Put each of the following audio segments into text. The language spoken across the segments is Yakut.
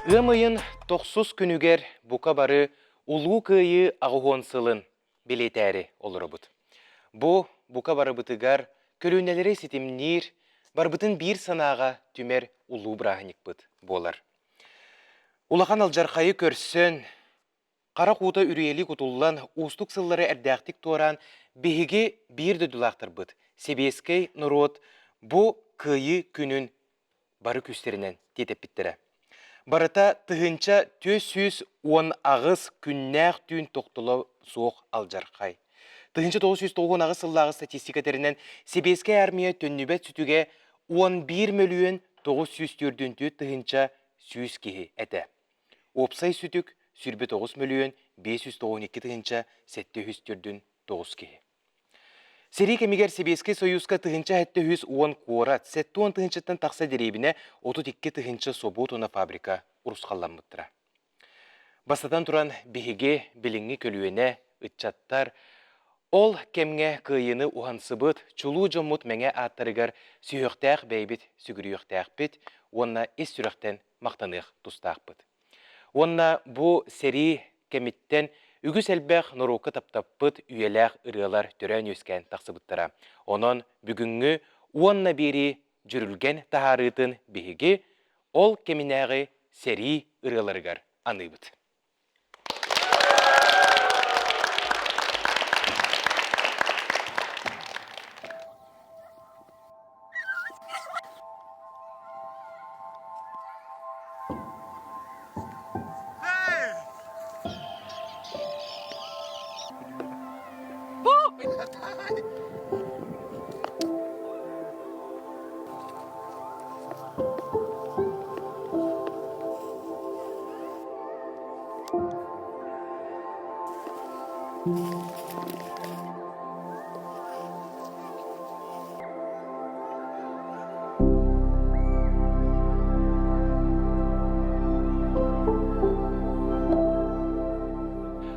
Ыам ыйын тохсус күнүгэр бука бары Улуу Кыайыы аҕыһуон сылын бэлиэтээри олоробут. Бу бука барыбытыгар көлүөнэлэри ситимниир, барбытын биир санааҕа түмэр улуу бырааһынньыкпыт буолар. Улахан алдьархайы көрсөн, харах уута үрүйэлии кутуллан, уустук сыллары эрдээхтик туораан, биһиги биир дойдулаахтарбыт, сэбиэскэй норуот бу Кыайыы күнүн бары күүстэринэн тиэтэппиттэрэ. Барыта 1418 күннээх түүн тохтоло суох алдьархай. 1998 сыллааҕы статистика этэринэн, Сэбиэскэй армия төннүбэт сүтүгэ 11 мөлүйүөн 944 тыһыынча 100 киһи этэ. Уопсай сүтүк 29 мөлүйүөн 592 тыһыынча 749 киһи. Сэрии кэмигэр Сэбиэскэй Сойууска 1710 куорат, 70 тыһыынчаттан тахса дэриэбинэ, 32 тыһыынча собуот уонна фабрика урусхалламмыттара. Бастатан туран, биһиги билиҥҥи көлүөнэ, ыччаттар ол кэмҥэ кыайыыны уһансыбыт чулуу дьоммут мэҥэ ааттарыгар сүһүөхтээх бэйэбит сүгүрүйүөхтээхпит уонна ис сүрэхтэн махтаныах тустаахпыт. Уонна бу сэрии кэмиттэн үгүс элбэх норуокка таптаппыт үйэлээх ырыалар төрөөн-үөскээн тахсыбыттара. Онон бүгүҥҥү уонна биэрии дьүрүлгэн таһаарыытын биһиги ол кэминээҕи сэрии ырыаларыгар аныыбыт.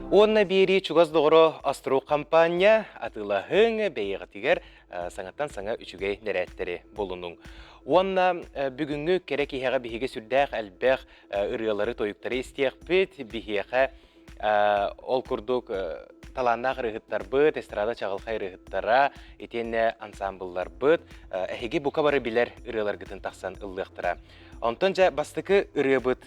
Уонна биэрии чугас доҕоро Острог хампаанньа атыылаһыҥ бэйэҕитигэр саҥаттан саҥа үчүгэй нэрээттэри булунуҥ. Уонна бүгүҥҥү кэрэ киһиэхэ биһиги сүрдээх элбэх ырыалары, тойуктары истиэхпит. Биһиэхэ Ол курдук талааннаах ырыаһыттарбыт, эстрада чаҕылхай ырыаһыттара, итиэннэ ансаамбылларбыт эһиги бука бары билэр ырыаларгытын тахсан ыллыахтара. Онтон дьэ бастакы ырыабыт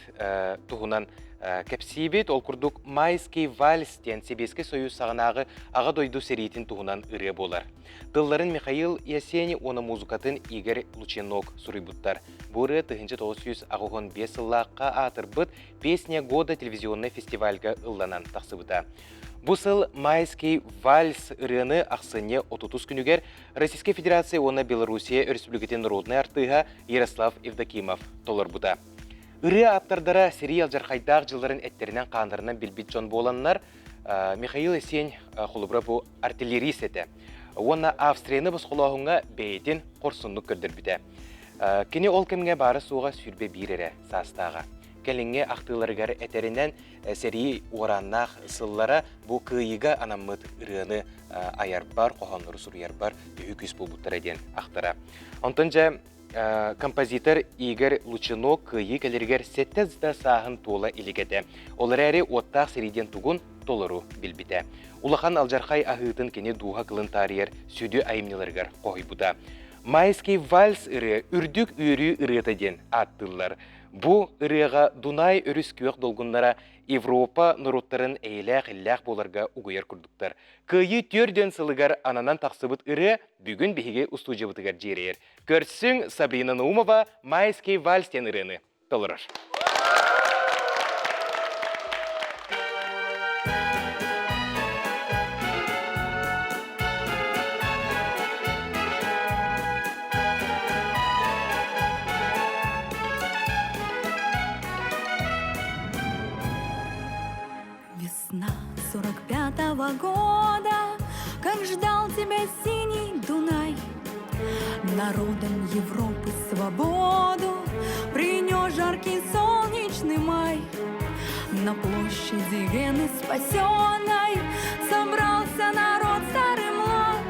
туһунан кэпсиибит. Ол курдук «Майский вальс» диэн Сэбиэскэй Союз саҕанааҕы Аҕа дойду сэриитин туһунан ырыа буолар. Тылларын Михаил Ясени уонна музыкатын Игорь Лученок суруйбуттар. Бу ырыа 1985 сыллаахха аатырбыт «Песня года» телевизионнай фестивальга ылланан тахсыбыта. Бу сыл «Майский вальс» ырыаны ахсынньы 30 күнүгэр Российскай Федерация уонна Белоруссия Өрөспүүбүлүкэтин народнай артыыһа Ярослав Евдокимов толорбута. Ырыа ааптардара сэрии алдьархайдаах дьылларын эттэринэн-хааннарынан билбит дьон буоланнар, Михаил Есень холобура бу артиллерист этэ уонна Австрияны босхолооһуҥҥа бэйэтин хорсуннук көрдөрбүтэ. Кини ол кэмҥэ баара-суоҕа 21 эрэ саастааҕа. Кэлиҥҥи ахтыыларыгар этэринэн, сэрии уорааннаах сыллара бу кыайыыга анаммыт ырыаны айарбар, хоһооннору суруйарбар төһүү күүс буолбуттара диэн ахтара. Онтон дьэ композитор Игорь Лучинок кыайыы кэлэригэр сэттэ да сааһын туола илик этэ. Ол эрээри уоттаах сэрии диэн тугун толору билбитэ. Улахан алдьархай аһыытын кини дууһа кылын таарыйар сүдү айымньыларыгар хоһуйбута. Майский вальс ырыа үрдүк үөрүү ырыата диэн ааттыыллар. Бу ырыаҕа Дунай өрүс күөх долгуннара Европа норуоттарын эйэлээх-иллээх буоларга угуйар курдуктар. Кыайыы түөрт сылыгар ананан тахсыбыт ырыа бүгүн биһиги устуудьуйабытыгар дьиэрэйэр. Көрсүҥ Сабрина Наумова «Майский вальс» диэн ырыаны толорор. Весна 45-го года, как ждал тебя синий Дунай. Народам Европы свободу принес жаркий солнечный май. На площади Вены спасенной собрался народ старый млад.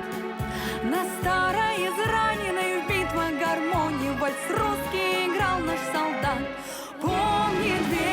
На старой израненной в битвах гармонии вальс русский играл наш солдат. Помнит.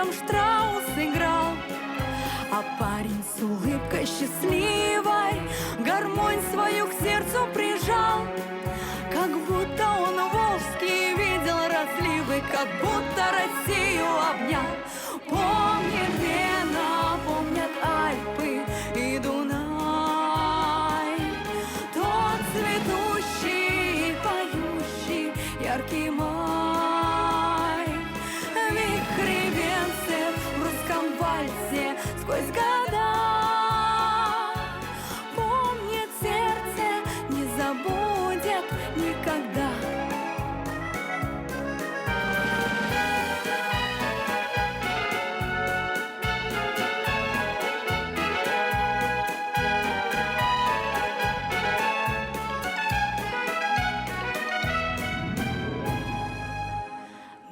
там Штраус играл. А парень с улыбкой счастливой Гармонь свою к сердцу прижал. Как будто он Волжский видел разливы, Как будто Россию обнял. Помнит Вена, помнят Альпы и Дунай. Тот цветущий, поющий, яркий май. Вихри венцев в русском вальсе сквозь года. Помнит сердце, не забудет никогда.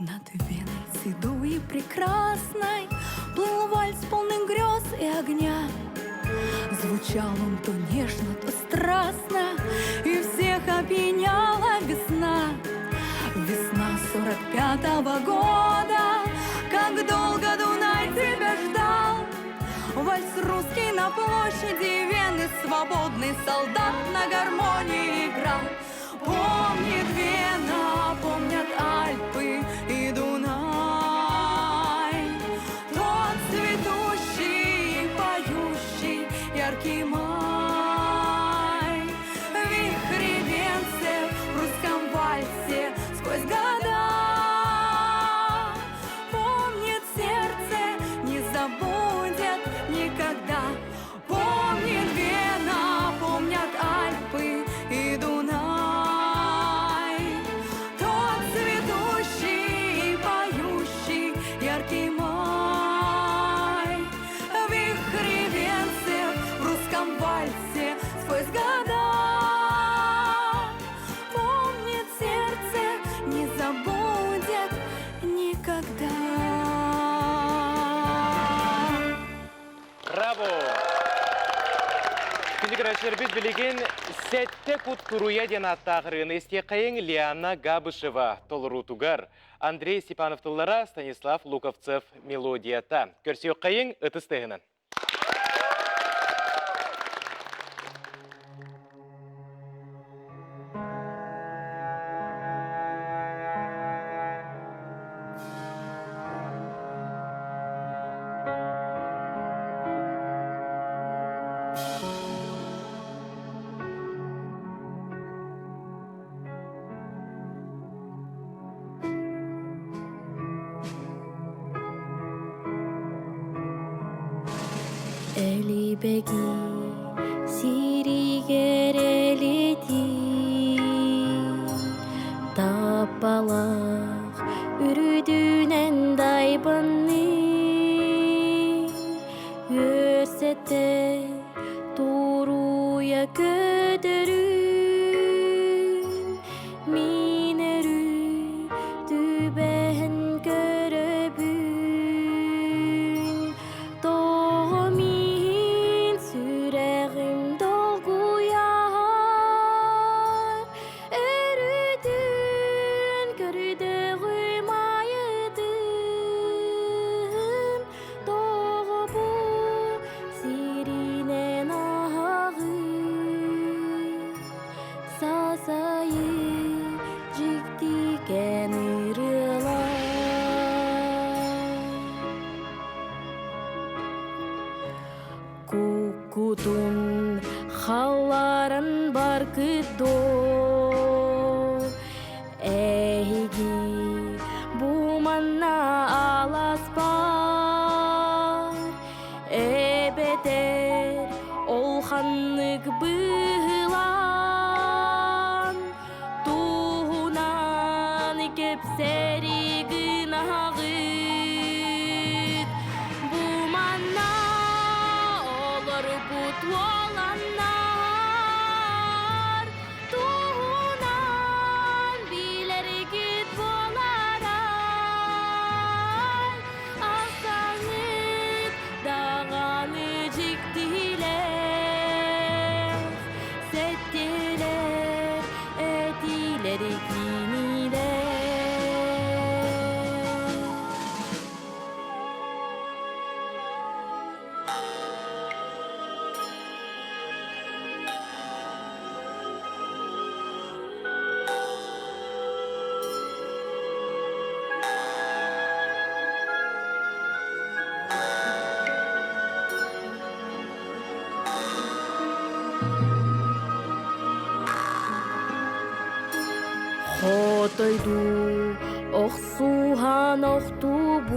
Над Веной седой и прекрасной Плыл вальс полный грез и огня. Звучал он то нежно, то страстно, И всех опьяняла весна. Весна 45-го года, Как долго Дунай тебя ждал. Вальс русский на площади Вены, Свободный солдат на гармонии играл. Помнит Вена, помнят Альпы и Дунай. Тот цветущий, поющий, яркий май. Вихри венцев в русском вальсе сквозь года. Помнит сердце, не забудет никогда. Помнит Вена, помнят Альпы и Дунай. Тот цветущий, поющий, яркий май. Вихри венцев в русском вальсе сквозь года. Помнит сердце, не забудет никогда. Браво! Күндү көрөөччүлэрбит билигин Сэттэ кут туруйа диэн ааттаах ырыаны истиэххэйиҥ Лиана Габышева толоруутугар Андрей Степанов тыллара Станислав Луковцев мелодията. Көрсүөххэйиҥ ытыс тыаһынан. Элибеги сиригер элитии Таппалах үрүдүнэн дайбанныы Үөрсэтэ туруйа көтөрүн Мин өрүү түбэһэн көрөбүн Тоҕо миин сүрэҕим долгуйар Өрүтүн көрдөҕүм айытын Тоҕо бу сиринэн аһаҕын Сасайы дьикти кэм ырыалар Куккутун халларан баркыт доо Эһиги бу манна аласпар Эбэтэр ол ханнык быһылаан Туһунан кэпсэри гынаҕыт Бу манна олорбут уоланнар Туһунан билэргит буоларай Ахсаҥыт даҕаны дьиктилэр Сэттилэр этилэр кинилэр. Хотойдуу охсуһан охтубут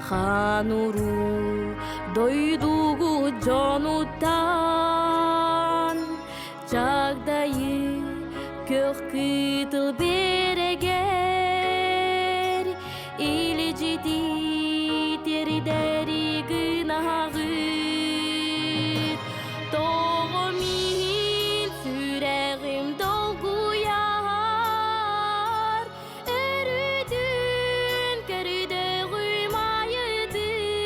хаан уруу дойдугут дьонуттан чагдайыы көх кытыл биэрэгэр илдьити тиэрдэри гынаҕыт тоҕо миин сүрэҕим долгуйар өрүтүн көрдөҕүм айытын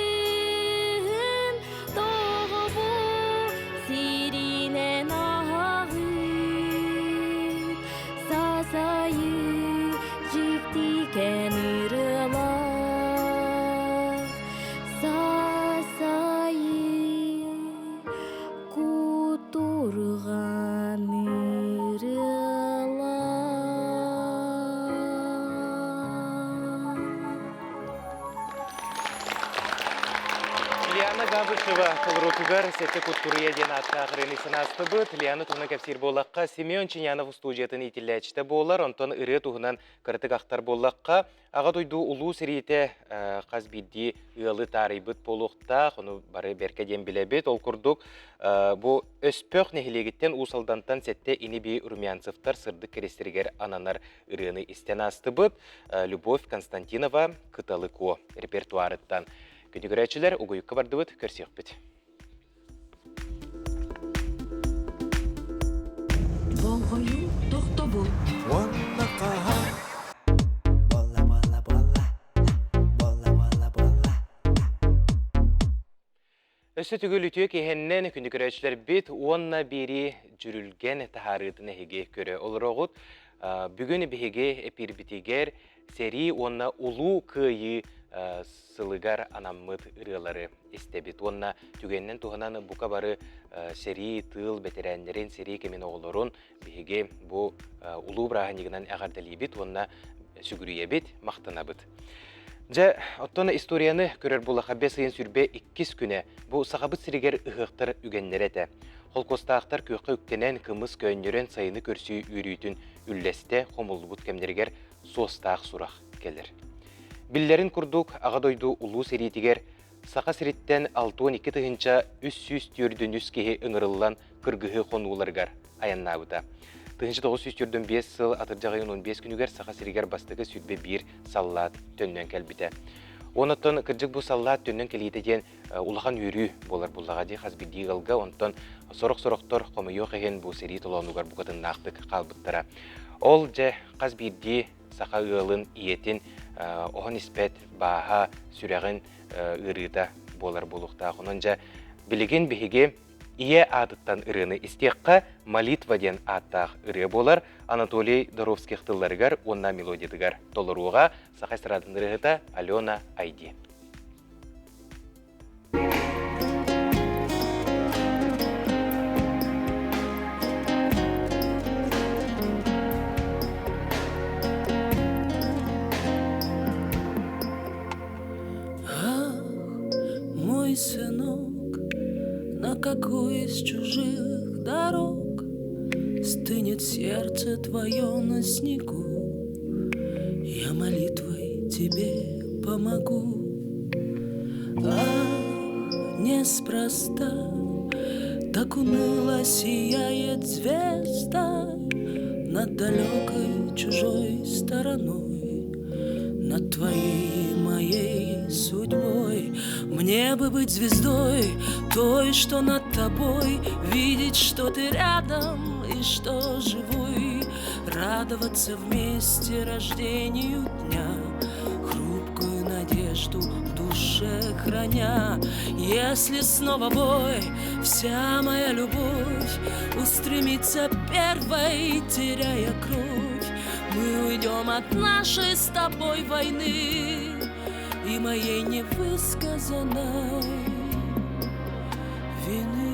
тоҕо бу сиринэн аһаҕыт сасайы дьикти кэм ырыалаах сасайы кутурҕан ырыалаах. Лиана Габышева толоруутугар Сэттэ кут туруйа диэн ааттаах ырыаны санаастыбыт. Лиана туһунан кэпсиир буоллахха, Семен Чинянов устуудьуйатын иитиллээччитэ буолар. Онтон ырыа туһунан кыратык ахтар буоллахха, Аҕа дойду улуу сэриитэ хас биирдии ыалы таарыйбыт буолуохтаах, ону бары бэркэ диэн билэбит. Ол курдук, бу Өспөх нэһилиэгиттэн Уус Алдантан сэттэ ини-бии Румянцевтар сырдык кэриэстэригэр ананар ырыаны истэн аастыбыт. Любовь Константинова «Кыталы Куо» репертуарыттан. Күндү көрөөччүлэр, угуйукка бардыбыт, көрсүөхпүт. Болҕойуу тохтобул. Уонна хаһан Буолла, буолла, буолла, буолла, буолла, буолла. Өссө төгүл үтүө киһиннэн күндү көрөөччүлэрбит уонна биэрии дьүрүлгэн таһаарыытын эһиги көрө олороҕут. Бүгүн биһиги эпиирбитигэр сэрии уонна улуу кыайыы сылыгар анаммыт ырыалары истэбит уонна түгэнинэн туһанан бука бары сэрии, тыыл бэтэрээннэрин, сэрии кэмин оҕолорун биһиги бу улуу бырааһынньыгынан эҕэрдэлиибит уонна сүгүрүйэбит, махтанабыт. Дьэ, оттон историяны көрөр булаха бэс ыйын сүрбэ иккис күнэ бу Сахабыт сиригэр ыһыахтар үгэннэрэ этэ. Холкуостаахтар күөххэ үктэнэн, кымыс көөнньөрөн сайыны көрсүү үөрүүтүн үллэстэ хомуллубут кэмнэригэр суостаах сурах кэлэр. Биллэрин курдук, Аҕа дойду улуу сэриитигэр Саха сириттэн 62 343 киһи ыҥырыллан кыргыһыы хонууларыгар айаннаабыта. 1945 сыл атырдьах ыйын 15 күнүгэр Саха сиригэр бастакы 21 саллаат төннөн кэлбитэ. Онон кырдьык бу саллаат төннөн кэлиитэ диэн улахан үөрүү буолар буллаҕа дии хас биирдии ыалга, онтон сорох-сорохтор хомойуох иһин бу сэрии толоонугар букатыннаахтык хаалбыттара. Ол дьэ хас биирдии саха ыалын ийэтин оһон испэт бааһа, сүрэҕин ыарыыта буолар буолуохтаах. Онон дьэ билигин биһиги ийэ аатыттан ырыаны истиэххэ «Молитва» диэн ааттаах ырыа буолар Анатолий Доровских тылларыгар уонна мелодиятыгар толоруоҕа саха эстрадатын ырыаһыта Алена Айди. Ах, мой сынок, на какой из чужих дорог Стынет сердце твое на снегу? Я молитвой тебе помогу. Ах, неспроста так уныло сияет звезда Над далекой чужой стороной, Над твоей и моей судьбой. Мне бы быть звездой, той, что над тобой, Видеть, что ты рядом и что живой, Радоваться вместе рождению дня, Хрупкую надежду в душе храня. Если снова бой, вся моя любовь Устремится первой, теряя кровь, Мы уйдем от нашей с тобой войны И моей невысказанной вины.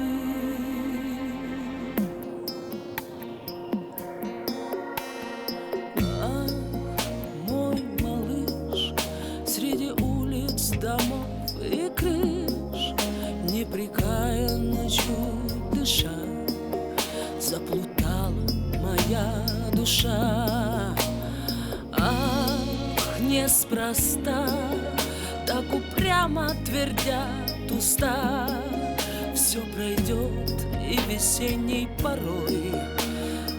Ах, мой малыш, среди улиц, домов и крыш, Непрекаянно чуть дыша, Заплутала моя душа. Неспроста так упрямо твердят уста. Все пройдет и весенней порой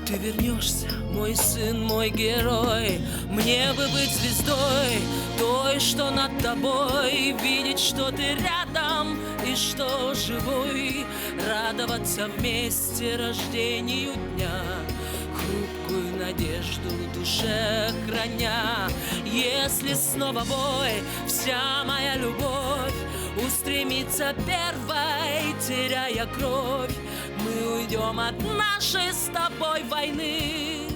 ты вернешься, мой сын, мой герой. Мне бы быть звездой, той, что над тобой, видеть, что ты рядом и что живой, радоваться вместе рождению дня, хрупкую надежду в душе храня. Если снова бой, вся моя любовь устремится первой, теряя кровь, мы уйдем от нашей с тобой войны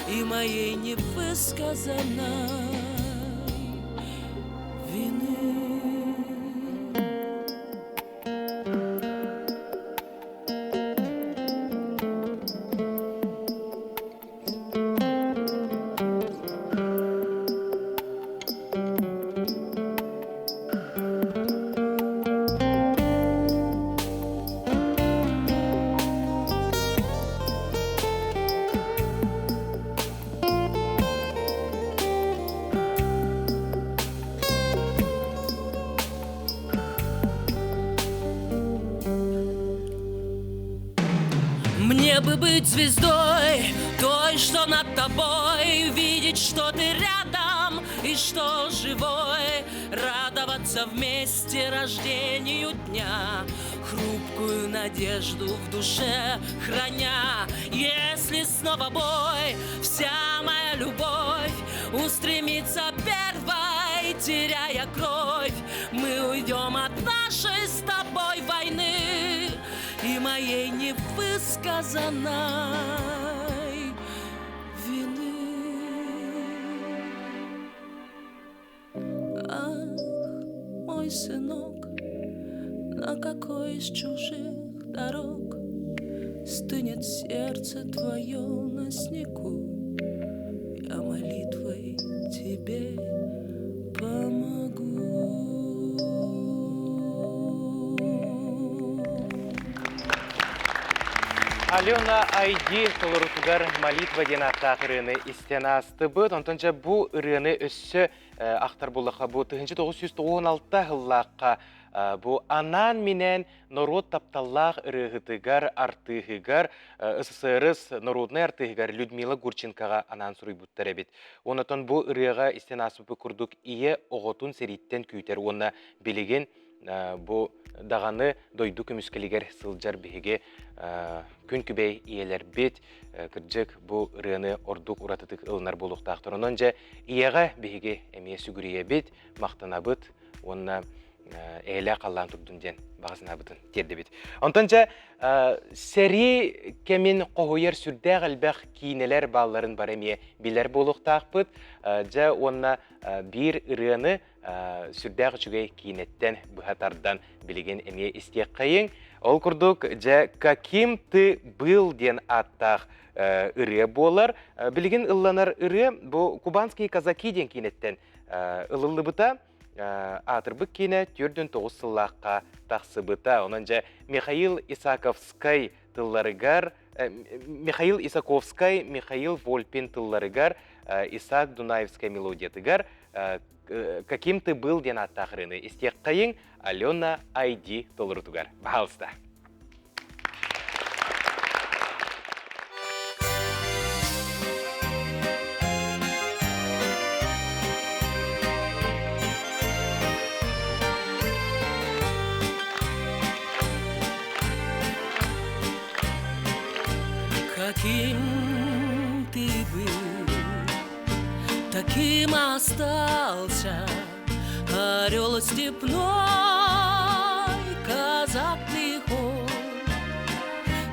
и моей невысказанной вины. Мне бы быть звездой, той, что над тобой, видеть, что ты рядом и что живой, радоваться вместе рождению дня, хрупкую надежду в душе храня. Если снова бой, вся моя любовь устремится первой, теряя кровь, мы уйдем от нашей с тобой войны и моей невысказанной вины. Ах, мой сынок, на какой из чужих дорог стынет сердце твое на снегу? Я молитвой тебе помогу. Алена Айди толорутугар молитва диэн ааттаах ырыаны истэн аастыбыт. Онтон дьэ бу ырыаны өссө ахтар буллаха бу 1996 сыллаахха бу анаан-минээн норуот тапталлаах ырыаһытыгар, артыыһыгар, СССР народнай артыыһыгар Людмила Гурченкоҕа анаан суруйбуттар эбит. Онотон бу ырыаҕа истэн ааспыппыт курдук ийэ оҕотун сэрииттэн күүтэр уонна билигин бу даҕаны дойду көмүскэлигэр сылдьар биһиги күн күбэй ийэлэрбит кырдьык бу ырыаны ордук уратытык ылынар буолуохтаахтар. Онон дьэ ийэҕэ биһиги эмиэ сүгүрүйэбит, махтанабыт уонна эйэлээх халлаан турдун диэн баҕа санаабытын тиэрдэбит. Онтон дьэ сэрии кэмин хоһуйар сүрдээх элбэх киинэлэр баалларын бары эмиэ билэр буолуохтаахпыт. Дьэ уонна биир ырыаны сүрдээх үчүгэй киинэттэн быһа тардан билигин эмиэ истиэххэйиҥ. Ол курдук, дьэ «Каким ты был» диэн ааттаах ырыа буолар. Билигин ылланар ырыа бу «Кубанские казаки» диэн киинэттэн ылыллыбыта. Аатырбыт киинэ 49 сыллаахха тахсыбыта. Онон дьэ Михаил Исаковскай тылларыгар Михаил Исаковскай, Михаил Вольпин тылларыгар, Исаак Дунаевскай мелодиятыгар «Каким ты был» диэн ааттаах ырыаны истиэххэйиҥ Алена Айди толорутугар. Пожалуйста. Каким ты был, таким остался Орел степной, казак лихой.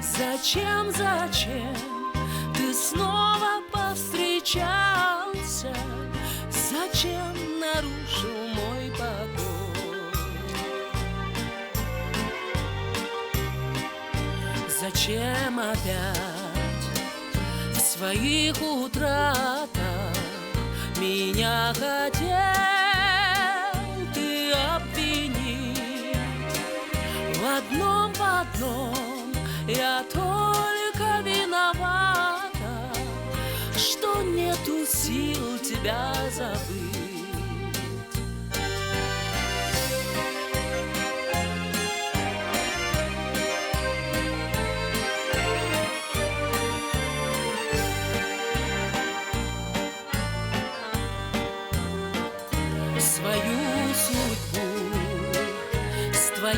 Зачем, зачем ты снова повстречался? Зачем нарушил мой покой? Зачем опять в своих утратах меня хотел ты обвинить? В одном я только виновата, что нету сил тебя забыть.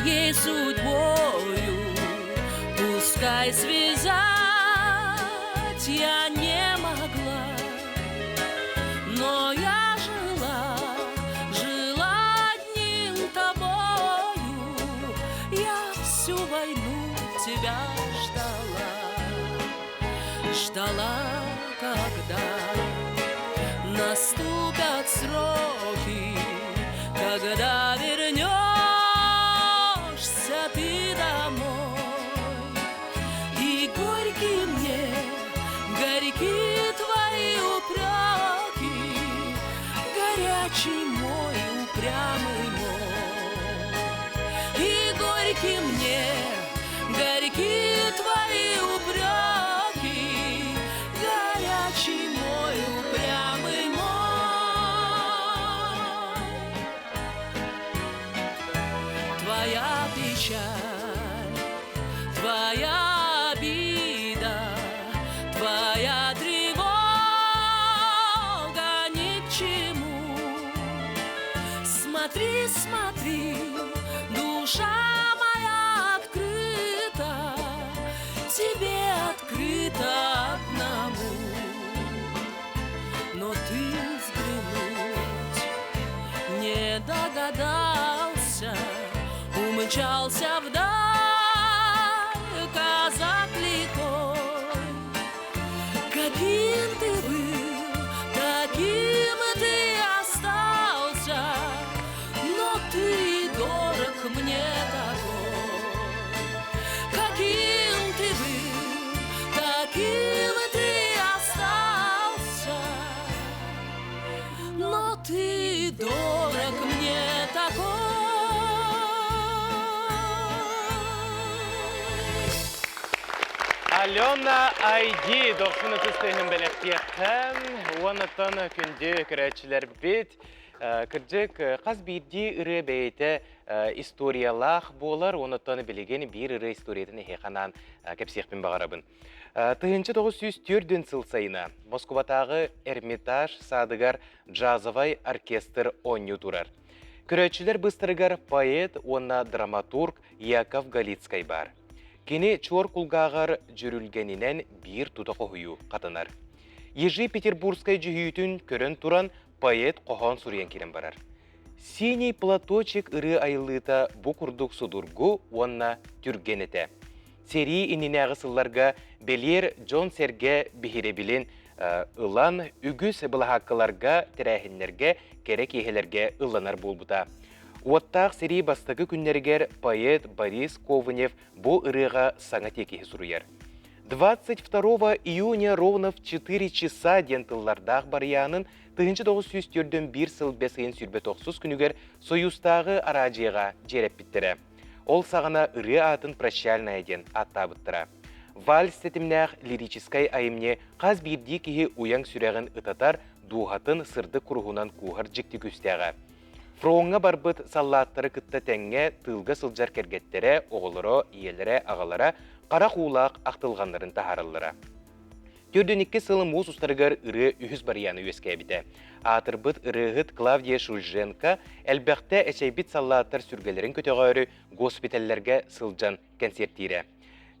Своей судьбою Пускай связать я не могла, Но я жила, жила одним тобою, Я всю войну тебя ждала, Ждала, когда наступят сроки, Когда вернешься ты домой. И горькие мне, горьки твои упреки, Горячий мой, упрямый мой. И горькие мне, горьки твои упреки, Горячий мой, упрямый мой. Твоя печаль, твоя обида, твоя тревога ни к чему. Смотри, смотри, душа моя открыта, тебе открыта одному. Но ты взглянуть не догадался, умчался вдаль, казак лихой. Каким ты был, таким ты остался, но ты дорог мне такой. Каким ты был, таким ты остался, но ты дорог мне такой. Алена Айди дохсун ытыс тыаһын бэлэхтиэххэ уоннаттан күндү көрөөччүлэрбит кырдьык хас биирдии ырыа бэйэтэ историялаах буолар уоннаттан билигин биир ырыа историятын эһиэхэ анаан кэпсиэхпин баҕарабын. 1904 сыл сайына Москубатааҕы Эрмитаж саадыгар джазовай оркестр оонньуу турар. Көрөөччүлэр быстарыгар поэт уонна драматург Яков Галицкай баар. Кини чуор кулгааҕар дьүрүлгэнинэн биир тута хоһуйуу хатанар. Ежи Петербургскай дьүһүйүүтүн көрөн туран поэт хоһоон суруйан киирэн барар. «Синий платочек» ырыа айыллыыта бу курдук судургу уонна түргэн этэ. Сэрии иннинээҕи сылларга бэлиэр дьон-сэргэ биһирэбилин ылан үгүс былаһааккаларга, тэрээһиннэргэ, кэрэ киэһэлэргэ ылланар буолбута. Уоттаах сэрии бастакы күннэригэр поэт Борис Ковынев бу ырыаҕа саҥа тиэкиһи суруйар. 22 июня ровно в 4 часа диэн тыллардаах барыйаанын 1941 сыл бэс ыйын 29 күнүгэр Союзтааҕы араадьыйаҕа дьиэрэппиттэрэ. Ол саҕана ырыа аатын «Прощальная» диэн ааттаабыттара. Вальс тэтимнээх лирическэй айымньы хас биирдии киһи уйаҥ сүрэҕин ытатар, дууһатын сырдык куруһунан кууһар дьикти күүстээҕэ. Фроҥҥа барбыт саллааттары кытта тэҥҥэ тыылга сылдьар кэргэттэрэ, оҕолоро, ийэлэрэ, аҕалара харах уулаах ахтылҕаннарын таһаараллара. Төрдүн икки сыл муус устарыгар ырыа үһүс барыйаана үөскээбитэ. Аатырбыт ырыаһыт Клавдия Шульженко элбэхтэ эчэйбит саллааттар сүргэлэрин көтөҕөөрү госпиталларга сылдьан кэнсиэртиирэ.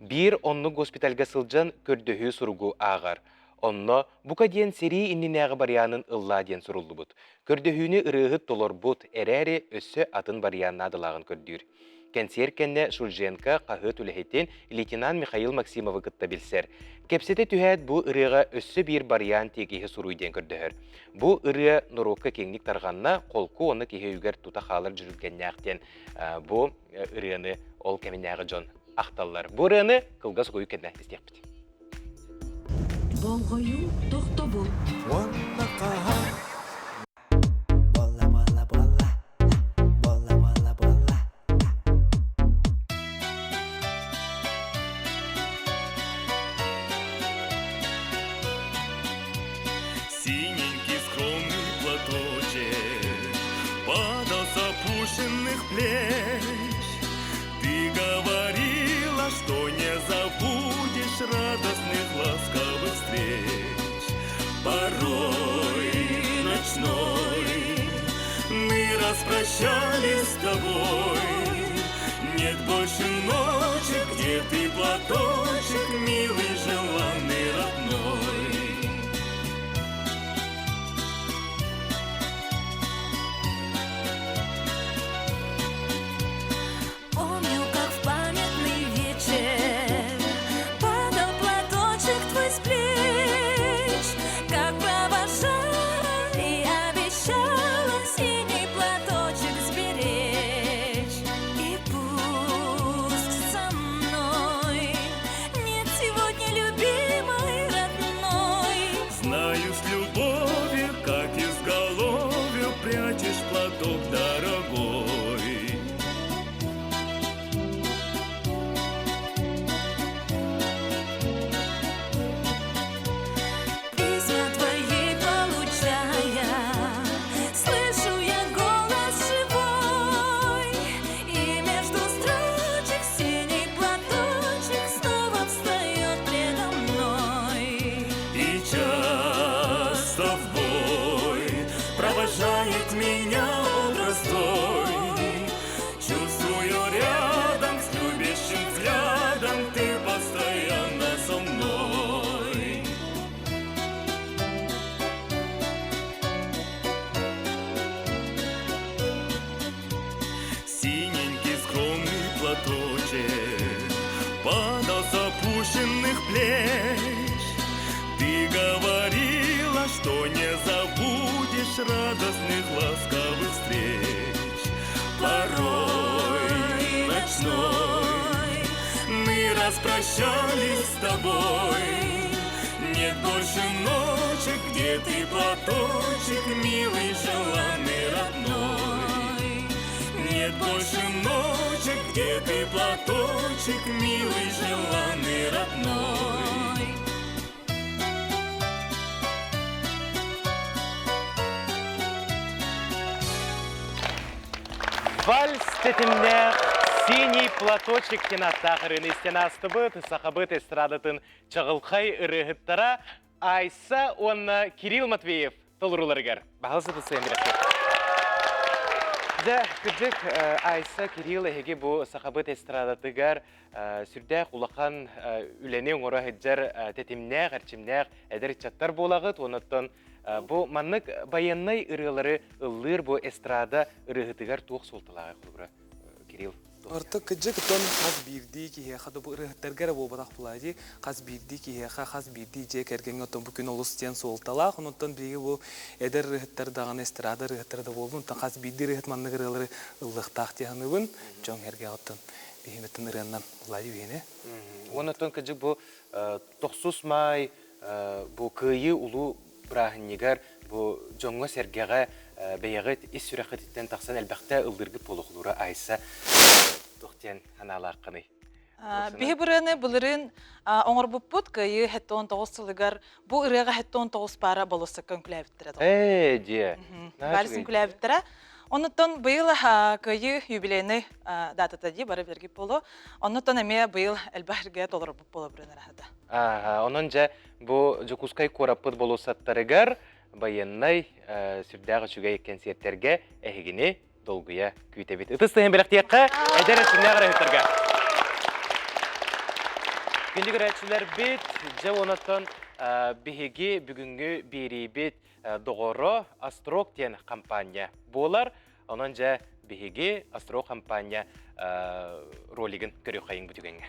Биир оннук госпитальга сылдьан көрдөһүү суругу ааҕар. Онно бука диэн сэрии иннинээҕи барыйаанын ыллаа диэн суруллубут. Көрдөһүүнү ырыаһыт толорбут эрээри өссө атын барыйаан наадалааҕын көрдүүр. Кэнсиэр кэннэ Шульженко хаһыат үлэһитин лейтенант Михаил Максимовы кытта билсэр. Кэпсэтэ түһээт бу ырыаҕа өссө биир барыйаан тиэкиһи суруй диэн көрдөһөр. Бу ырыа норуокка киэҥник тарҕанна, холку уонна киһи өйүгэр тута хаалар дьүрүлгэннээх диэн бу ырыаны ол кэминээҕи дьон ахталлар. Бу ырыаны кылгас угуйу кэннэ истиэхпит. Болҕойуу тохтобул. Уонна хаһан Буолла, буолла, буолла. Буолла, буолла, буолла. Синенький скромный платочек Падал с опущенных плеч. Ты говорила, что не забудешь радостных ласковых встреч. Порой ночной мы распрощались с тобой. больше ночи, где ты платочек, милый, желанный, родной. Помню, как в памятный вечер Падал платочек твой с плеч, Как провожала и обещала Синий платочек сберечь. И пусть со мной Нет сегодня любимой родной, Знаю, с любовью, как изголовью Прячешь платок дорогой. Письма твои получая, Слышу я голос живой, И между строчек синий платочек Снова встает предо мной. И часто в бой провожает меня образ твой. Чувствую рядом с любящим взглядом ты постоянно со мной. Синенький скромный платочек падал с опущенных плеч. Ты говорила, что не забудешь радостных ласковых встреч. Порой ночной мы распрощались с тобой. Нет больше ночи, где ты платочек, милый, желанный, родной. Нет больше ночи, где ты платочек, милый, желанный, родной. Вальс тэтимнээх Синий платочек диэн ааттаах ырыаны истэн аастыбыт, сахабыт эстрадатын чаҕылхай ырыаһыттара Айса уонна Кирилл Матвеев толорууларыгар. Баһылысыты сыан Дьэ, кырдьык, Айса, Кирилл эһиги бу сахабыт эстрадатыгар сүрдээх улахан үлэни оҥоро сылдьар тэтимнээх, эрчимнээх эдэр ыччаттар буолаҕыт. Онон бу маннык байыаннай ырыалары ыллыыр бу эстрада ырыаһытыгар туох суолталааҕый холобура, Кирилл? Орто кыдьык тон хас биирдии киһиэхэ да бу ырыаһыттарга эрэ буолбатах буолаа дии хас биирдии киһиэхэ хас биирдии дьиэ кэргэҥҥэ оттон бу күн олус диэн суолталаах онуттан биһиги бу эдэр ырыаһыттар даҕаны эстрада ырыаһыттара да буоллун оттон хас биирдии ырыаһыт маннык ырыалары ыллыахтаах дии саныыбын дьон эргэ оттон биһимиттэн ырыаннан булаа дии биһини Уонна оттон кыдьык бу тохсус маай бу кыайыы улуу бырааһынньыгар бу дьоҥҥо-сэргэҕэ бэйэҕит ис сүрэххититтэн тахсан элбэхтэ ыллыыргыт буолуохулуура Айса туох диэн санаалааххыный? Биһи бырыаны былырыын оҥорбуппут Кыайыы 79 сылыгар бу ырыаҕа 79 паара болуоссакка үҥкүлээбиттэрэ. Ээ, дьиэ. Вальс үҥкүлээбиттэрэ. Оннуттан быйыл Кыайыы юбилейный датата дии бары билэргит буолуо. Оннуттан эмиэ быйыл элбэх эргэ толорбут буола бырыан араһата. Ааха, онон дьэ бу Дьокуускай куораппыт болуоссаттарыгар байыаннай сүрдээх үчүгэй кэнсиэртэргэ эһигини долгуйа күүтэбит. Ытыс тыһын бэлэхтиэххэ эдэр өттүнээх ырыһыттарга. Күндү көрөөччүлэрбит, дьэ онотон биһиги бүгүҥҥү биэриибит доҕоро Острог диэн компания буолар. Онон дьэ биһиги Острог компания ролигын көрүөххэйиҥ бу түгэҥҥэ.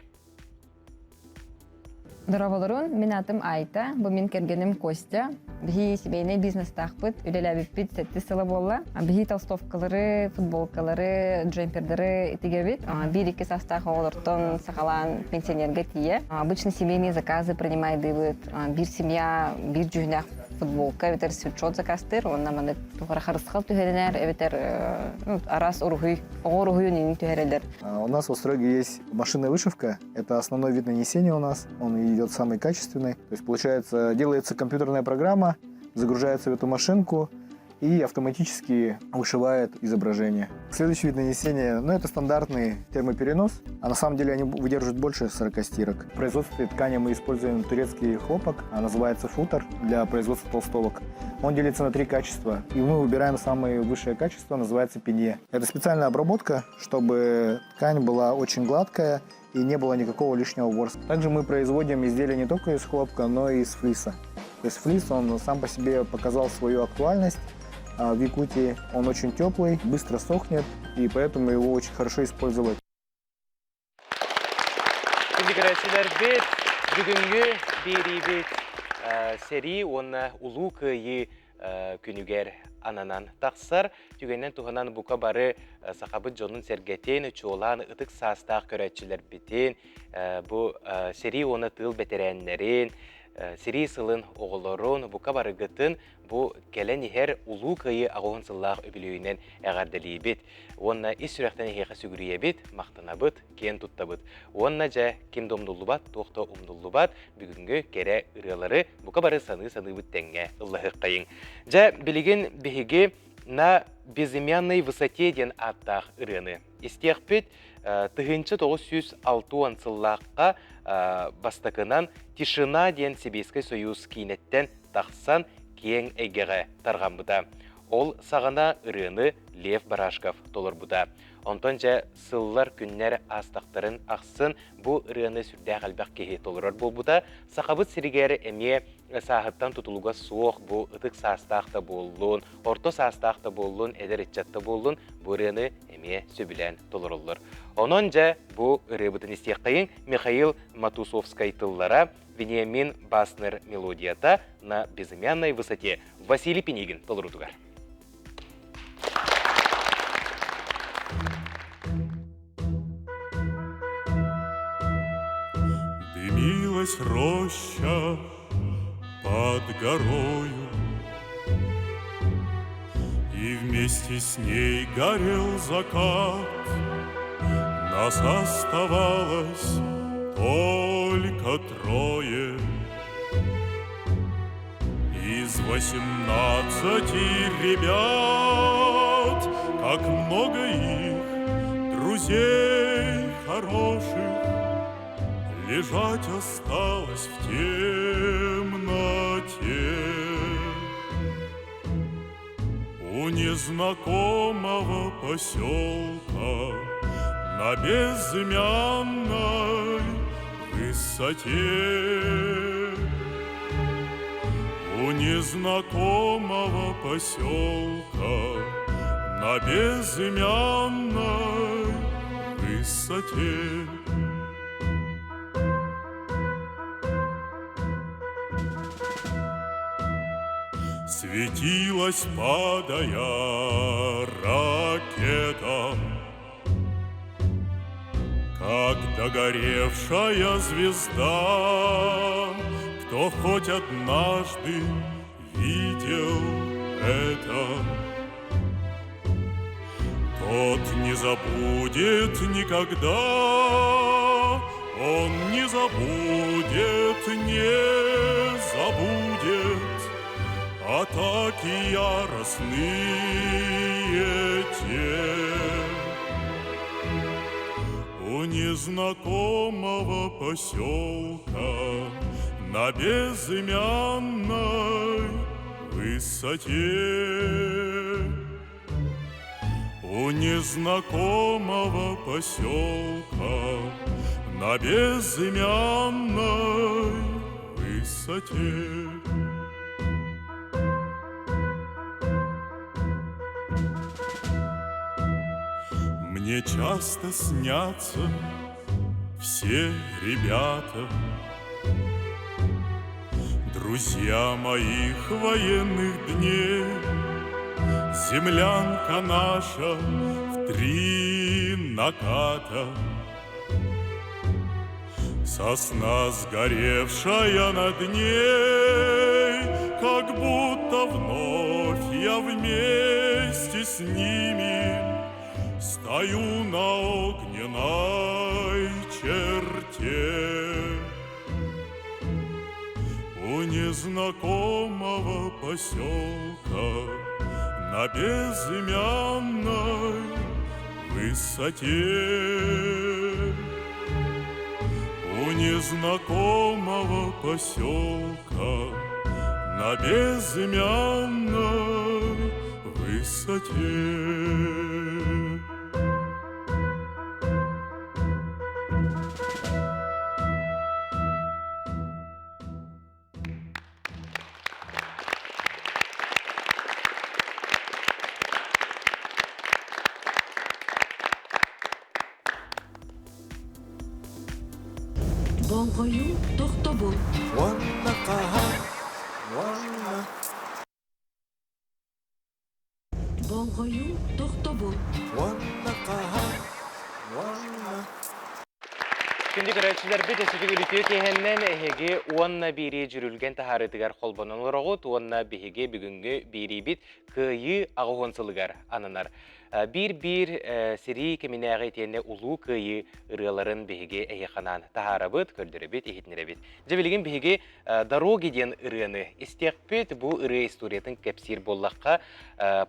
Дорооболорун, мин аатым Айта, бу мин кэргэним Костя. Биһи семейный бизнестаахпыт, үлэлээбиппит сэттис сыла буолла. Биһи толстовкалары, футболкалары, джемпердары тигэбит. Биир-икки саастаах оҕолортон саҕалаан пенсионерга тиийэ. Обычно семейные заказы принимайдыыбыт. Биир семья биир дьүһүнээх футболка эбэтэр свитшот заказтыыр уонна маннык туох эрэ харысхал түһэринэр эбэтэр араас уруһуй, оҕо уруһуйун иҥин түһэрэлэр. У нас в Остроге есть машинная вышивка. Это основной вид нанесения у нас. Он идет самый качественный. То есть, получается, делается компьютерная программа, загружается в эту машинку. и автоматически вышивает изображение. Следующий вид нанесения, ну, это стандартный термоперенос, а на самом деле они выдерживают больше 40 стирок. В производстве ткани мы используем турецкий хлопок, а называется футер для производства толстовок. Он делится на три качества, и мы выбираем самое высшее качество, называется пенье. Это специальная обработка, чтобы ткань была очень гладкая и не было никакого лишнего ворса. Также мы производим изделия не только из хлопка, но и из флиса. То есть флис, он сам по себе показал свою актуальность в Якутии. Он очень теплый, быстро сохнет, и поэтому его очень хорошо использовать. Күндү бүгүҥҥү биэриибит сэрии уонна Улуу Кыайыы күнүгэр ананан тахсар. Түгэнинэн туһанан бука бары сахабыт дьонун-сэргэтин, чуолаан ытык саастаах көрөөччүлэрбитин, бу сэрии уонна тыыл бэтэрээннэрин, сэрии сылын оҕолорун бука барыгытын бу кэлэн иһэр Улуу Кыайыы аҕыһын сыллаах үбүлүөйүнэн эҕэрдэлиибит уонна ис сүрэхтэн эһиэхэ сүгүрүйэбит, махтанабыт, киэн туттабыт. Уонна дьэ, ким да умнуллубат, туох да умнуллубат, бүгүҥҥү кэрэ ырыалары бука бары саныы-саныыбыт тэҥҥэ ыллаһыаххайыҥ. Дьэ, билигин биһиги на безымянной высоте диэн ааттаах ырыаны истиэхпит. 1960 сыллаахха бастакынан «Тишина» диэн Сэбиэскэй Союз киинэттэн тахсан киэҥ эйгэҕэ тарҕаммыта. Ол саҕана ырыаны Лев Барашков толорбута. Онтон дьэ сыллар күннэр аастахтарын ахсын бу ырыаны сүрдээх элбэх киһи толорор буолбута. Сахабыт сиригэр эмиэ сааһыттан тутулуга суох бу ытык саастаах да буоллун, орто саастаах да буоллун, эдэр ыччат да буоллун бу ырыаны эмиэ сөбүлээн толороллор. Онон дьэ бу ырыабытын истиэххэйиҥ Михаил Матусовскай тыллара, Вениамин Баснер мелодията на безымянной высоте Василий Пинигин толорутугар. Дымилась роща под горою, И вместе с ней горел закат. Нас оставалось только трое. Из 18 ребят, как много их, друзей хороших, Лежать осталось в темноте. У незнакомого поселка На безымянной высоте. У незнакомого поселка На безымянной высоте. Светилась, падая, ракета, Как догоревшая звезда, Кто хоть однажды видел это, Тот не забудет никогда, Он не забудет, не забудет Атаки яростные те. У незнакомого поселка На безымянной высоте. У незнакомого поселка На безымянной высоте. Мне часто снятся все ребята, Друзья моих военных дней, Землянка наша в три наката, Сосна, сгоревшая над ней, Как будто вновь я вместе с ними Стою на огненной черте. У незнакомого поселка. На безымянной высоте. У незнакомого поселка на безымянной высоте. Болҕойуу тохтобул. Уонна хаһан, уонна Болҕойуу тохтобул. Уонна хаһан, уонна Күндү көрөөччүлэрбит өссө үлүтүө киэһэннэн эһиги уонна биирии дьүрүлгэн таһаарыытыгар холбонон олороҕут уонна биһиги бүгүҥҥү биириибит Кыайыы 80 сылыгар ананар. Биир-биир сэрии кэминээҕи итиэннэ Улуу Кыайыы ырыаларын биһиги эһиэхэ анаан таһаарабыт, көрдөрөбүт, иһитиннэрэбит. Дьэ билигин биһиги «Дороги» диэн ырыаны истиэхпит. Бу ырыа историятын кэпсиир буоллахха,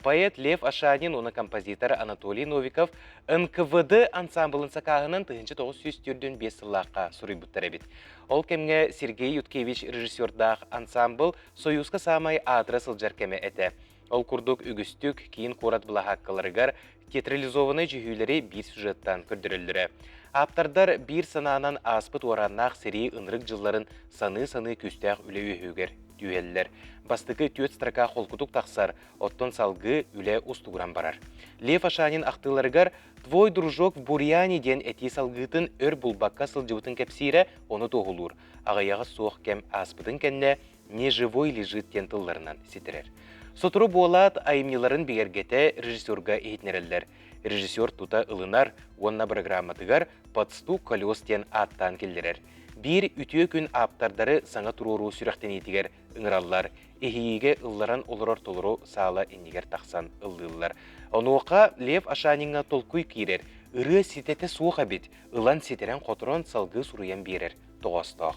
поэт Лев Ашанин уонна композитор Анатолий Новиков НКВД ансамблын сакааһынан 1945 сыллаахха суруйбуттар эбит. Ол кэмҥэ Сергей Юткевич режиссердаах ансамбл Союзка саамай аатыра сылдьар кэмэ этэ. Ол курдук үгүстүк киин куорат былаһааккаларыгар театрализованнай дьүһүүлэри биир сюжеттан көрдөрөллөрө. Ааптардар биир санаанан ааспыт уорааннаах сэрии ынырык дьылларын саныы-саныы күүстээх үлэ үөһүгэр түһэллэр. Бастакы түөрт строка холкутук тахсар, оттон салгыы үлэ устугуран барар. Лев Ашанин ахтыыларыгар «Твой дружок в бурьяне» диэн этии салгыытын өр булбакка сылдьыбытын кэпсиирэ ону туоһулуур. Аҕыйаҕа суох кэм ааспытын кэннэ не живой лежит диэн тылларынан ситэрэр. Сотору буолаат айымньыларын бигэргэтэ режиссерга иһитиннэрэллэр. Режиссер тута ылынар уонна бырагырааматыгар «Под стук колес» диэн ааттаан киллэрэр. Биир үтүө күн ааптардары саҥа туруоруу сүрэхтэниитигэр ыҥыраллар, иһийиигэ ылларан олорор толору саала иннигэр тахсан ыллыыллар. Онуоха Лев Ашаниҥҥа толкуй киирэр, ырыа ситэтэ суох эбит, ылан ситэрэн-хоторон салгыы суруйан биэрэр тоҕоостоох.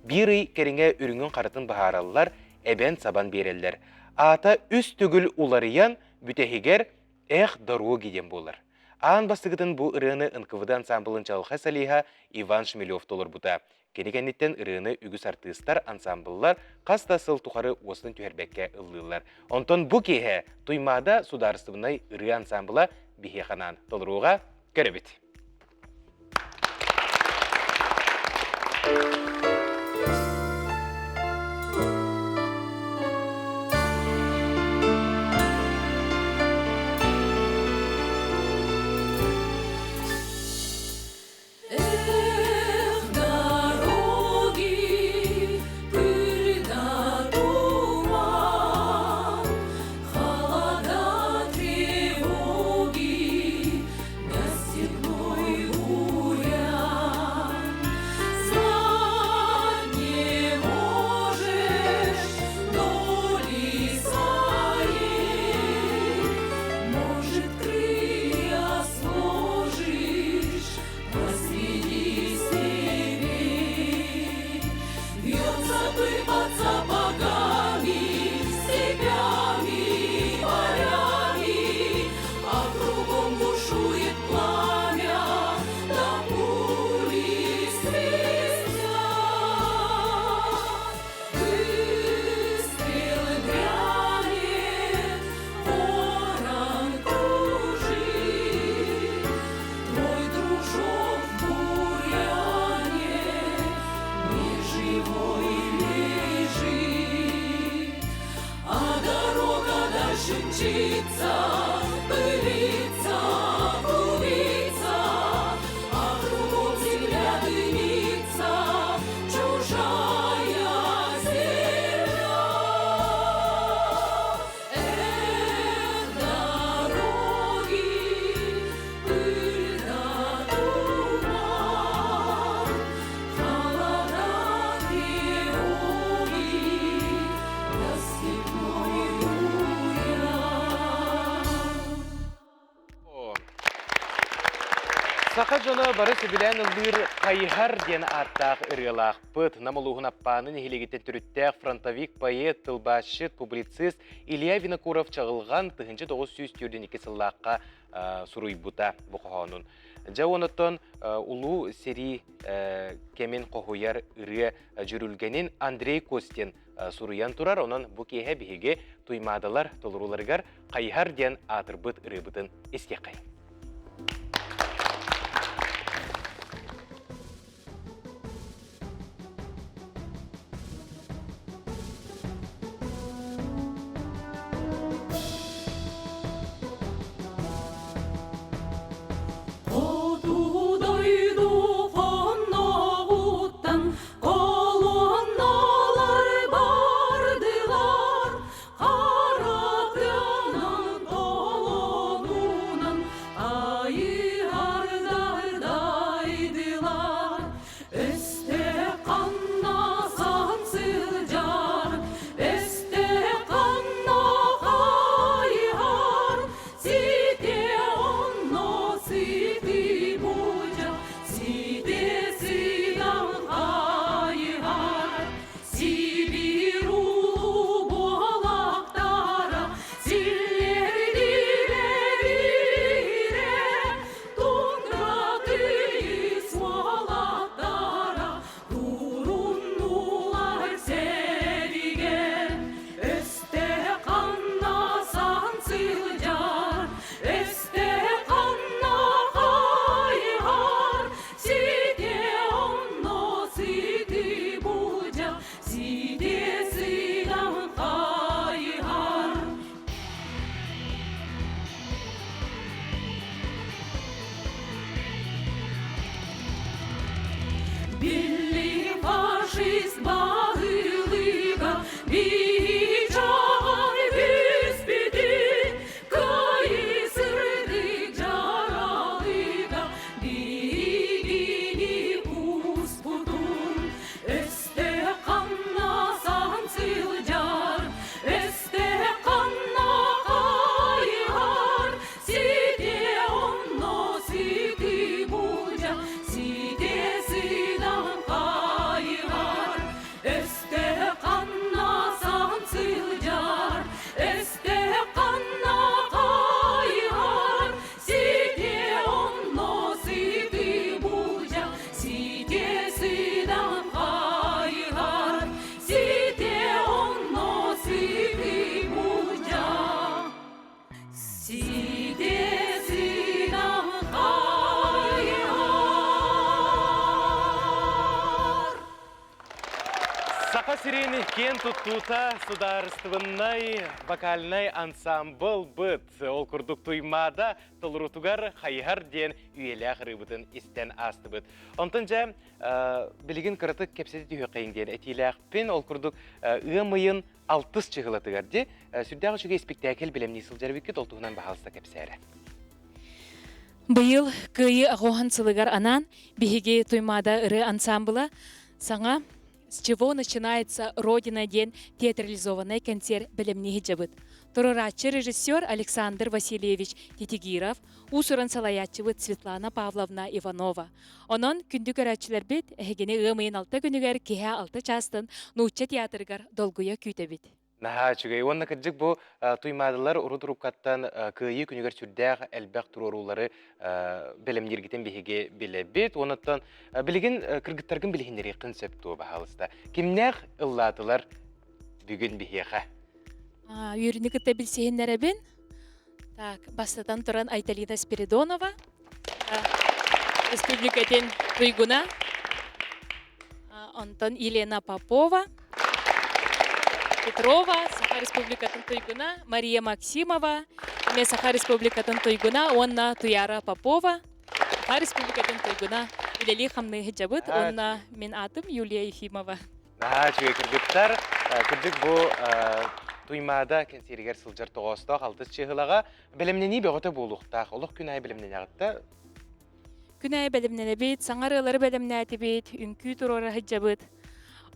Биир ый кэриҥэ үрүҥүн-харатын быһаараллар, эбэн-сабан биэрэллэр. Аата үс төгүл уларыйан, бүтэһигэр «Эх, дороги» диэн буолар. Аан бастакытын бу ырыаны НКВД ансамблын чаҕылхай солиһа Иван Шмелев толорбута. Кини кэнниттэн ырыаны үгүс артыыстар, ансамбллар хас да сыл тухары уостан түһэрбэккэ ыллыыллар. Онтон бу киэһэ Туймаада судаарыстыбаннай ырыа ансамбла биһиэхэ анаан толорууга көрөбүт. Эх, дороги, пыль да туман, холода, тревоги, да степной бурян. Знать не можешь доли своей, может, крылья сложишь посреди степей. Вьется пыль под сапогами, степями, полями, а кругом бушует пламя, да пули свистят. Выстрел грянет, ворон кружит, Твой дружок в бурьяне неживой лежит, А дорога дальше мчится, пылится, клубится, А кругом земля дымится, чужая земля. Эх, дороги, пыль да туман, холода, тревоги, да степной бурян. Саха дьоно бары сөбүлээн ыллыыр Хайыһар диэн ааттаах ырыалаахпыт. Нам улууһун Аппааны нэһилиэгиттэн төрүттээх фронтовик, поэт, тылбаасчыт, публицист Илья Винокуров Чаҕылҕан 1942 сыллаахха суруйбута бу хоһоонун. Дьэ онуттан улуу сэрии кэмин хоһуйар ырыа дьүрүлгэнин Андрей Костин суруйан турар. Онон бу киэһэ биһиги Туймаадалар толорууларыгар Хайыһар диэн аатырбыт ырыабытын истиэххэйиҥ. Хоту дойду хонноҕуттан Колонналар бардылар, хара тыанан толонунан айыһардар дайдылар. Өстө ханна сан сылдьар, өстө ханна хайыһар, сите онно сити будя, сите сыдан хайыһар. Сибиир улуу буолактара силлэрдилэр иирэ, тундра тыйыс уолаттара туруннулар сэригэ. Өстө ханна сан сылдьар, өстө ханна хайыһар, сите онно сити будя, сите сыдан хайыһар. Билли фашист баһылыга биһи-чаҕан түспүтүн кыайы-сырдык дьаралыга биһигини кууспутун өстө ханна саһан сылдьар өстө ханна хайыһар сите онно сити будя сите сыдан хайыһар өстө ханна саһан сылдьар өстө ханна хайыһар сите онно сити будя сите сыдан хайыһар сите онно сити будя сите сыдан хайыһар Саха сирин киэн туттуута судаарыстыбаннай вокальнай ансамбл быт. Ол курдук Туймаада толоруутугар хайыһар диэн үйэлээх ырыабытын истэн аастыбыт. Онтон дьэ билигин кыратык кэпсэтэ түһүөххэйиҥ диэн этиилээхпин. Ол курдук ыам ыйын алтыс чыһылатыгар ди сүрдээх үчүгэй испиктээкил бэлэмнии сылдьар эбиккит. Ол туһунан баһаалыста кэпсээрэ. Быйыл Кыайыы аҕыһын сылыгар анаан биһиги Туймаада ырыа ансамбла саҥа С чего начинается Родина диэн театрализованнай кэнсиэр бэлэмнии сылдьабыт. Туруорааччы режиссер Александр Васильевич Титигиров, уус-уран салайааччыбыт Светлана Павловна Иванова. Онон күндү көрөөччүлэрбит, эһигини ыам ыйын алта күнүгэр киэһэ алта чаастан Нуучча театрыгар долгуйа күүтэбит. Наһаа үчүгэй. Уонна кырдьык бу Туймаадалар урут уруккаттан Кыайыы күнүгэр сүрдээх элбэх туруоруулары бэлэмнииргитин биһиги билэбит. Уоннаттан билигин кыргыттаргын билиһиннэриэххин сөп дуо, баһаалыста. Кимнээх ыллаатылар бүгүн биһиэхэ? Үөрүүнү кытта билсиһиннэрэбин. Так, бастатан туран Айталина Спиридонова, республикатын туйгуна, онтон Елена Попова, Петрова, Саха Республикатын туйгуна, Мария Максимова, эмиэ Саха Республикатын туйгуна уонна Туяра Попова, Саха Республикатын туйгуна үлэлии-хамныы сылдьабыт уонна мин аатым Юлия Ефимова. Наһаа үчүгэй кыргыттар. Кырдьык бу Туймаада кэнсиэригэр сылдьар тоҕоостоох алтыс чыыһылаҕа бэлэмнэнии бөҕөтө буолуохтаах. Олох күн аайы бэлэмнэнэҕит да? Күн аайы бэлэмнэнэбит, саҥа ырыалары бэлэмнээтибит, үҥкүү туруора сылдьабыт.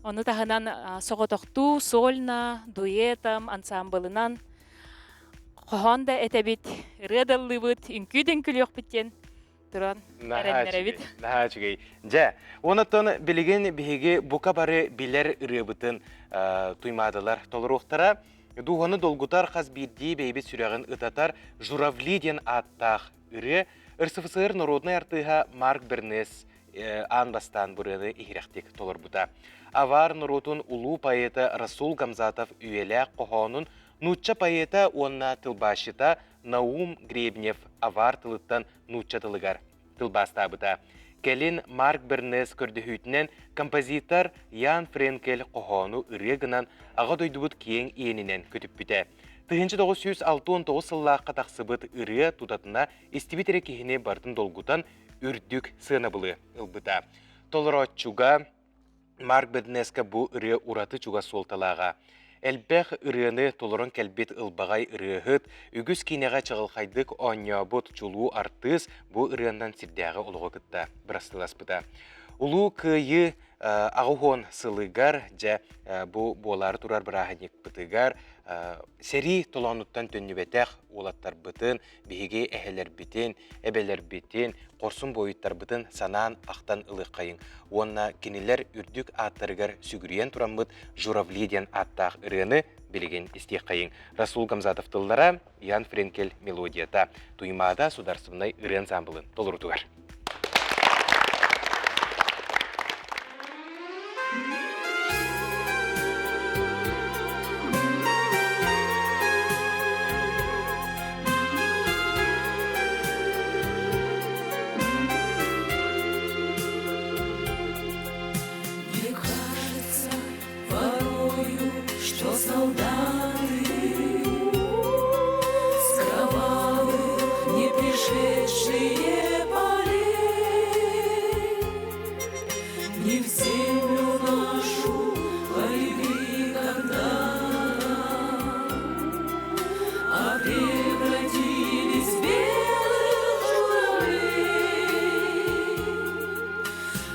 Ону таһынан соҕотохтуу, сольно, дуэтом, ансаамбылынан хоһоон да этэбит, ырыа да ыллыыбыт, үҥкүү да үҥкүлүөхпүт диэн. туран эрэннэрэбит. Наһаа үчүгэй. Дьэ, онон билигин биһиги бука бары билэр ырыабытын туймаадалар толоруохтара. Дууһаны долгутар хас биирдии бэйбит сүрэҕин ытатар «Журавли» диэн ааттаах ырыа РСФСР народнай артыыһа Марк Бернес аан бастаан бу ырыаны иһирэхтик толорбута. Авар норуотун улуу поэта Расул Гамзатов үйэлээх хоһоонун нуучча поэта уонна тылбаасчыта Наум Гребнев авар тылыттан нуучча тылыгар тылбаастаабыта. Кэлин Марк Бернес көрдөһүүтүнэн композитор Ян Френкель хоһоону ырыа гынан аҕа дойдубут киэҥ иэнинэн көтүппүтэ. 1969 сыллаахха тахсыбыт ырыа тутатына истибит эрэ киһини барытын долгутан үрдүк сыанабылы ылбыта. Толорооччуга Марк Беднеска бу ырыа ураты чугас суолталааҕа. Элбэх ырыаны толорон кэлбит ылбаҕай ырыаһыт, үгүс киинэҕэ чаҕылхайдык оонньообут чулуу артыыс бу ырыаннан сирдээҕи олоҕу кытта бырастыласпыта. Улуу Кыайыы 80 сылыгар дьэ бу буолаары турар бырааһынньыкпытыгар сэрии толоонуттан төннүбэтэх уолаттарбытын биһиги эһэлэрбитин, эбэлэрбитин, хорсун буойуттарбытын санаан ахтан ылыаххайыҥ уонна кинилэр үрдүк ааттарыгар сүгүрүйэн тураммыт «Журавли» диэн ааттаах ырыаны билигин истиэххэйиҥ. Расул Гамзатов тыллара, Ян Френкель мелодията, Туймаада судаарыстыбаннай ырыа ансаамбылын толорутугар. Мне кажется порою, что солдаты С кровавых не пришедшие полей Не в землю нашу полегли когда-то, А превратились в белых журавлей.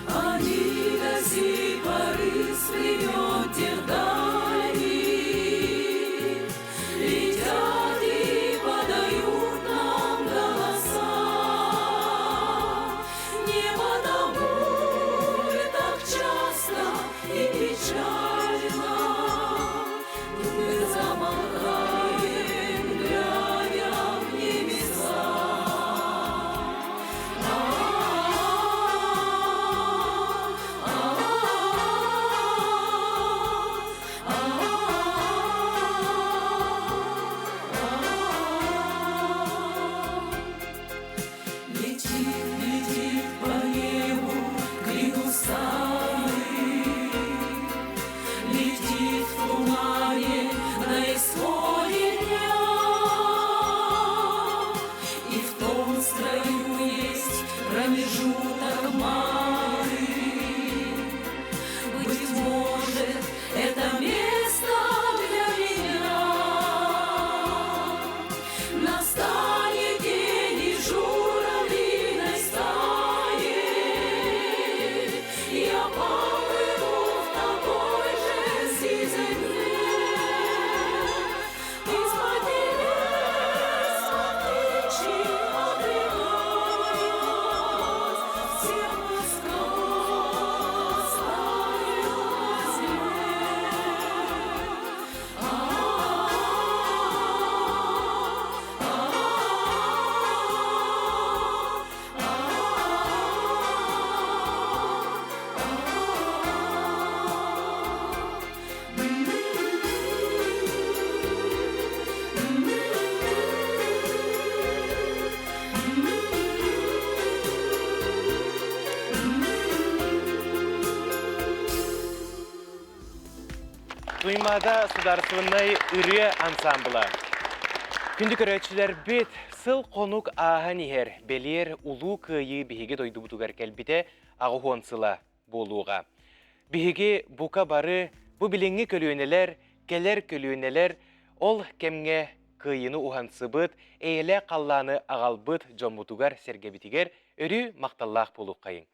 Они до сей поры с времен тех дальних Летят и подают нам голоса. Не потому ли так часто и печально Мы замолкаем, глядя в небеса. Летит, летит по небу крик усталый, Летит в тумане на исходе дня. И в том строю есть промежуток малый. Быть может, это место для меня. Настанет день и журавлиной стае Я поплыву в такой же сизой мгле. Из-под небес птичьи отрывать Всех пускал стаю на земле. Туймаада судаарыстыбаннай ырыа ансаамбыла. Күндү көрөөччүлэрбит, сыл хонук ааһан иһэр бэлиэр Улуу Кыайыы биһиги дойдубутугар кэлбитэ 80 сыла буолуоҕа. Биһиги бука бары бу билиҥҥи көлүөнэлэр, кэлэр көлүөнэлэр ол кэмҥэ кыайыыны уһансыбыт, эйэлээх халлааны аҕалбыт дьоммутугар-сэргэбитигэр өрүү махталлаах буолуоххайыҥ.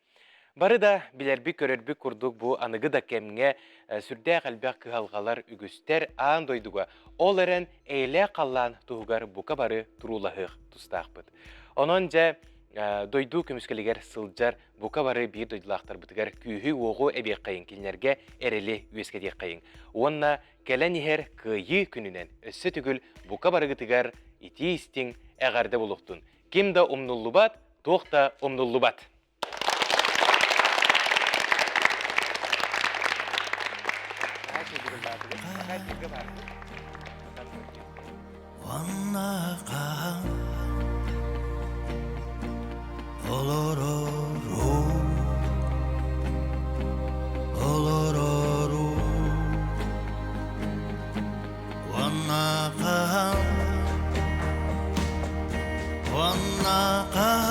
Бары да билэрбит-көрөрбүт курдук бу аныгы да кэмҥэ сүрдээх элбэх кыһалҕалар үгүстэр аан дойдуга ол эрэн эйэлээх халлаан туһугар бука бары туруулаһыах тустаахпыт. Онон дьэ. Дойду көмүскэлигэр сылдьар бука бары биир дойдулаахтарбытыгар күүһү-уоҕу эбиэххэйиҥ, кинилэргэ эрэли үөскэтиэххэйиҥ. Уонна кэлэн иһэр Кыайыы күнүнэн өссө төгүл бука барыгытыгар итии-истиҥ эҕэрдэ буолуохтун. Ким да умнуллубат, туох да умнуллубат. Уонна хаһан олорору, олорору. Уонна хаһан, уонна хаһан.